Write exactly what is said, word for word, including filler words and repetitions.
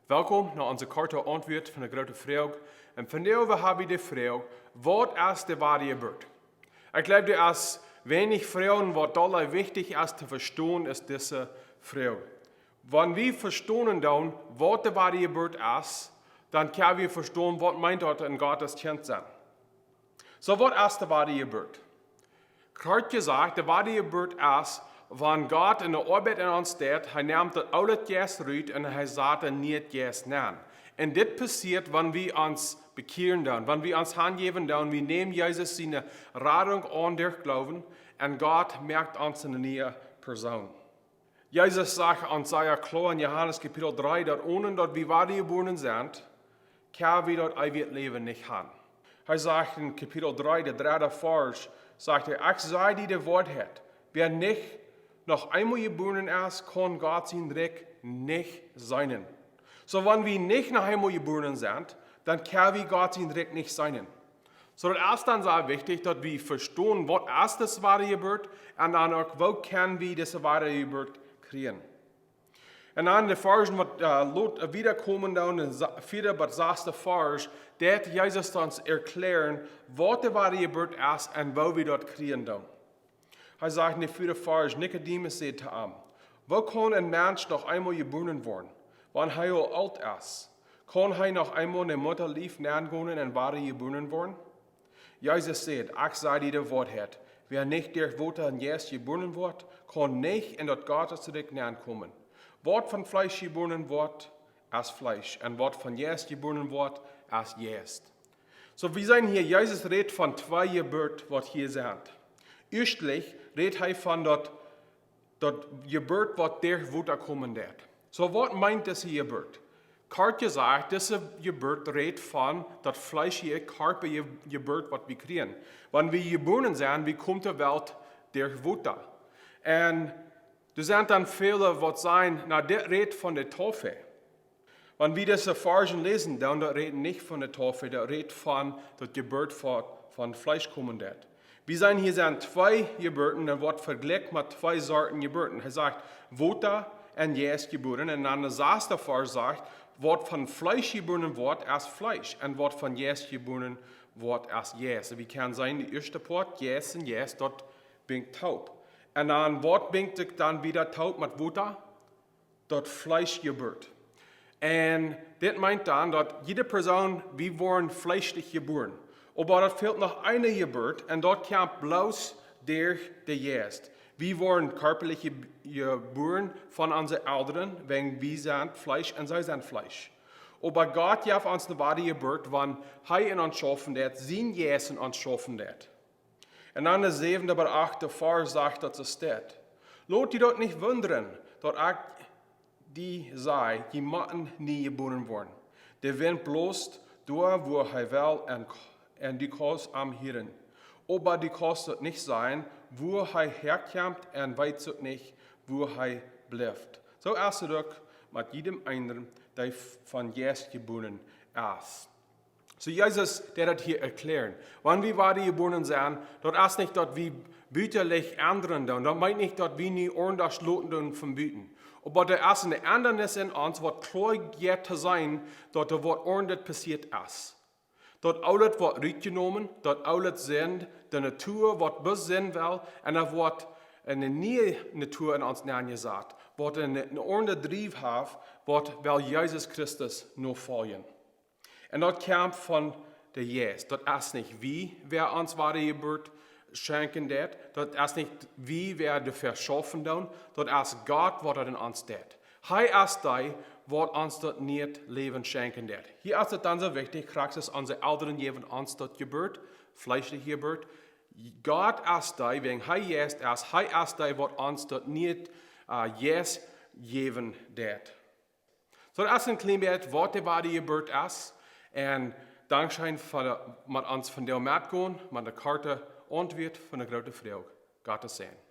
Welkom no onse korte Auntwuat von de groote Froag. Un vondoag hab wie de Froag: Waut es de Wadajeburt? Ekj jleew, doa es weinich Froagen, waut dolla wichtich es to vestonen, es dise Froag. Wan wie vestonen doonen, waut de Wadajeburt es, dan kjenn wie vestonen, waut meent daut, een Gott sien Kjint sennen. Soo, waut es de Wadajeburt? Kort jesajcht, de Wadajeburt es, wan Gott eene Oabeit en ons deit, hee nemt daut oole Jeist rut un hee sat een nieet Jeist nenn. Un dit passieet, wan wie ons bekjieren doonen, wan wie ons hanjäwen doonen, wie nämen Jesus siene Radunk aun derch Gloowen, un Gott moakt ons eene niee Persoon. Jesus sajcht ons sea kloa en Johanes Kapitel dree, daut onen daut wie wadajebuaren sent, kjenn wie daut eewje Läwen nich han. Hee sajcht en Kapitel dree, de dredde Varsch, sajcht hee: "Ekj saj die de Woarheit, wäa nich noch eemol jebuaren es, kaun Gott sien Rikj nich seenen." Soo, wan wie nich noch eemol jebuaren sent, dan kjenn wie Gott sien Rikj nich seenen. Soo, daut es dan sea wichtich, daut wie vestonen, waut es dise Wadajeburt, un dan uk, woo kjenn wie dise Wadajeburt kjrieen. Un dan de Varschen, waut, äh, lot, äh, wiedakomen dan, en sa-, vieede bat saste Varsch, deit Jesus ons erkjlären, waut de Wadajeburt es un woo wie daut kjrieen doonen. Hee sajcht en de vieede Varsch: Nikodemus säd to am: "Woo kaun een Mensch noch eemol jebuaren woaren, wan hee aul oolt es? Kaun hee noch eemol en de Mutta Lief nenn gonen un wada jebuaren woaren?" Jesus säd: "Ekj saj die de Woarheit, wäa nich derch Wota un Jeist jebuaren woat, kaun nich en daut Gott sien Rikj nenn komen. Waut von Fleesch jebuaren woat, es Fleesch, un waut von Jeist jebuaren woat, es Jeist." Soo, wie seenen hia, Jesus rät von twee Jeburt, waut hia sent. Ieeschtlich rät hee von daut, daut Jeburt, waut derch Wota komen deit. Soo, waut meent dise Jeburt? Kort jesajcht, dise Jeburt rät von daut fleeschje, korpelje Je-, Jeburt, waut wie kjrieen. Wan wie jebuaren sent, wie komen to de Welt derch Wota. Un doa sent dan väle, waut sajen: "Na, dit rät von de Taufe." Wan wie dise Varschen läsen, dan daut rät nich von de Taufe, daut rät von daut Jeburt von, von Fleesch komen deit. Wie seenen hia, sent twee Jeburten, un woat vejlikjt met twee Sorten Jeburten. Hee sajcht: "Wota un Jeist jebuaren." Un dan de saste Varsch sajcht: "Waut von Fleesch jebuaren woat, es Fleesch, un waut von Jeist jebuaren woat, es Jeist." Wie kjennen seenen, de ieeschte Poat, Jeist un Jeist, daut binjt toop. Un dan, waut binjt sikj dan wada toop met Wota? Daut Fleeschjeburt. Un dit meent dan, daut jiede Persoon, wie woaren fleeschlich jebuaren. Oba daut fält noch eene Jeburt, un daut kjemt bloos derch de Jeist. Wie woaren korpellich je-, jebuaren von onse Elren, wäajen wie sent Fleesch un see sent Fleesch. Oba Gott jeft ons eene Wadajeburt, wan hee en ons schaufen deit, sien Jeist en ons schaufen deit. Un dan de säwende bat achte Varsch sajcht daut soo steit: "Lot die daut nich wundren, daut ekj die saj, jie motten nie jebuaren woaren. De Wint blost doa, wua hee well, un, un du kaust am hieren. Oba du kaust daut nich sajen, wua hee häakjemt, un weetst uk nich, wua hee blift. Soo es daut uk met jiedem eenen, dee von Jeist jebuaren es." Soo, Jesus deit daut hia erkjlären. Wan wie wada jebuaren sent, daut es nich, daut wie butalich endren doonen. Daut meent nich, daut wie nu aundasch loten doonen von buten. Oba doa es eene Endanis en ons, waut kloa jeit to seenen, daut doa waut aundret passieet es. Daut Oolet woat rutjenomen, daut Oolet Sind, de Natua, waut bloos sennen well, un doa woat eene niee Natua en ons nenjesat, waut eene, eene aundre Driew haft, waut well Jesus Christus nofoljen. Un daut kjemt von de Jeist. Daut es nich wie, wäa ons Wadajeburt schenkjen deit. Daut es nich wie, wäa doafäa schaufen doonen. Daut es Gott, waut daut en ons deit. Hee es dee, waut ons daut niee Läwen schenkjen deit. Hia es et dan soo wichtich, krakjt soo aus onse Elren jeewen ons daut Jeburt, fleeschlich Jeburt. Gott es dee, wäajen hee Jeist es, hee es dee, waut ons daut niee, äh, Jeist jäwen deit. Soo, daut es een kjlien bät, waut de Wadajeburt es. Un dankscheen fa de, met ons vondoag metgonen, met de korte Auntwuat von de groote Froag. Gott sien Säajen.